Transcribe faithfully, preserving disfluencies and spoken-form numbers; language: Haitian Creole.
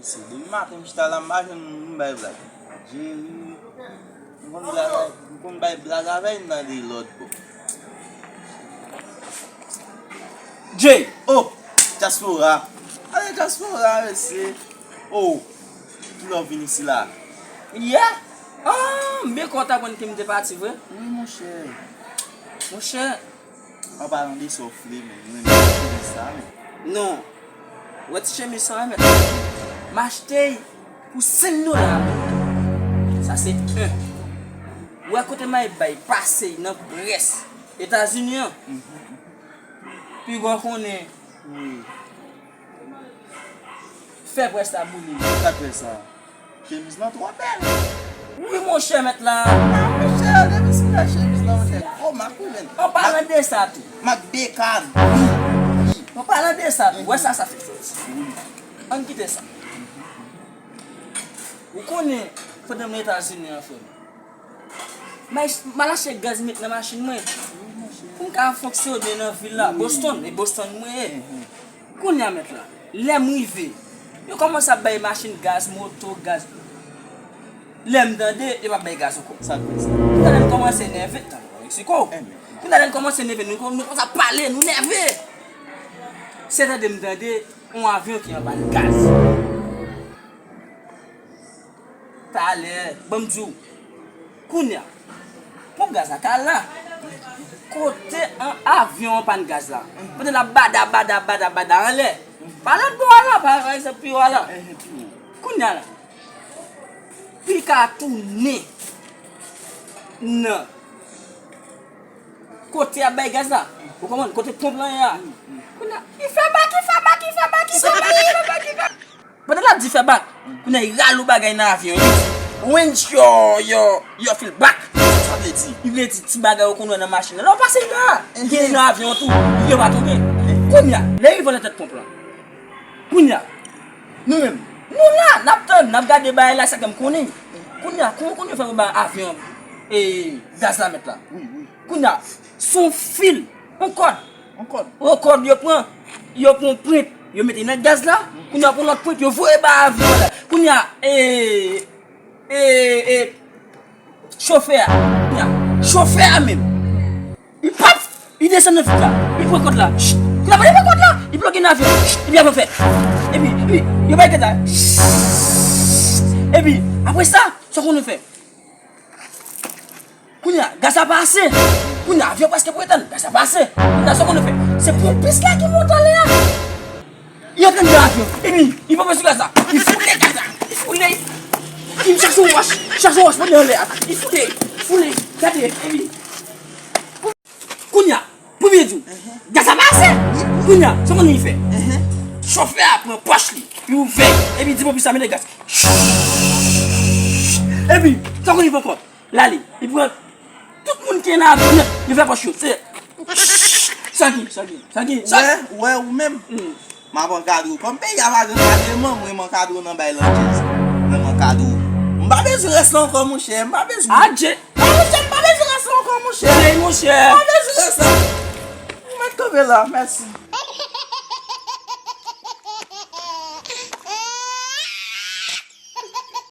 Se depi maten m chita la, m pa jwenn moun bay blag. Jerry, m konn blag, m konn bay blag avè l nan de lòt bò. Jay, oh, Diaspora. Ale Diaspora, mesye. Oh, kilè w vin isi la? Yè? Ah, m byen kontan aprann ke m te pati vre. Wi, monchè. Monchè. An palan de sa w fle, men, mwen renmen chemiz sa, men. Non. Wè ti chemiz sa, mèt. M achte l pou senk dola. Sa se en. Wè kote m al bay pase nan près Etazini an. Piga w konnen. Wi. Fè près la boule. Sa k fè sa? Chemiz lan twò bèl. Wi, monchè, mèt la. Ah, monchè, depi si nan chemiz lan, monchè. Gwo mak, wi, men. An palan de sa tou. Mak Bekan. An palan de sa tou. Wè sa, sa fè soti. Wi. Ann kite sa. Ou konnen, pandan m nan Etazini an, frè m. M al achte gaz met nan machin mwen. Pou m ka fonksyone nan vil la. Boston, e Boston mwen ye. Kounye a mèt la, lè m rive, yo kòmanse ap bay machin gaz, moto, gaz. Lè m tande, yo pa bay gaz ankò. Sa k fè sa? Kounye a lè m kòmanse nève, tann Meksiko. Kounye a lè m kòmanse nève, nou, nou kòmanse ap pale, nou nève. Se tande m tande, yon avyon ki anpann gaz. Talè, ban m di w. Kounye a, ponp gaz la ka la. Kote an avyon an pann gaz la? Kote l ap bada, bada, bada, bada anlè. Pa lòt bò a la, pa, pa egzanp, pi wo a la. Kounye a la, pi ka tounen nan kote y ap bay gaz la. Ou konprann? Kote ponp lan ye a. Kounye a, li fè bak, li fè bak, li fè bak, li fè bak, li fè bak, li fè bak. Pandan l ap di fè bak, kounye a, li rale yon bagay nan avyon, li di, "When your, your, your fuel back." Sa vle di? Li vle di ti bagay ou konn wè nan machin nan. Lè w pase la, gen nan avyon tou, yo pa tounen. Kounye a, lè rive nan tèt ponp lan, kounye a, nou menm, nou la, n ap tann, n ap gade bagay la, sa k fè m konnen. Kounye a, kòman konnen fè yon ba avyon, e, gaz la mèt la? Wi, wi. Kounye a, se yon fil, yon kòd. Yon kòd. Yon kòd yo pran, yo pran yon pwent, yo mete nan gaz la. Kounye a, pran lòt pwent, yo voye ba avyon la. Kounye a, e, e, e, chofè a, kounye a, chofè a menm, li pap, li desann nan vit la, li pran kòd la. Kounye a, li pran kòd la, li bloke nan avyon. Epi avyon fè. Epi, epi, yo bay kòd la. Epi, apre sa, sa w konnen fè? Kounye a, gaz la pa ase. Kounye a, avyon prèske pou etann. Gaz la pa ase. Kounye a, sa w konnen fè? Se ponpis la ki monte anlè a. Li antre anndan avyon. Epi, li ponpe sou gaz la. Li foule gaz la. Li foule. Li chache yon wòch. Chache yon wòch, pote anlè a. Li foule. Foule. Gade, epi. Kounye a, pou byen di w, gaz la pa ase. Kounye a, sa w konnen li fè? Chofè a pran pòch li, li ouvè, epi li di ponpis la mete gaz. Epi, sa w konnen li fè ankò? L ale, li pran tout moun ki nan avyon nèt, li ouvè pòch yo. Se sa ki, sa ki, sa ki, sa. Wè, wè, ou menm. M ap ankadre w. Kòm peyi a pa gen kadreman, mwen m ankadre w nan bay landjèz. Mwen m ankadre w. M pa bezwen rès la ankò, monchè. M pa bezwen. Adje. Monchè, m pa bezwen rès la ankò, monchè. Jay, monchè. M pa bezwen rès la. Ou mèt kanpe la. Mèsi.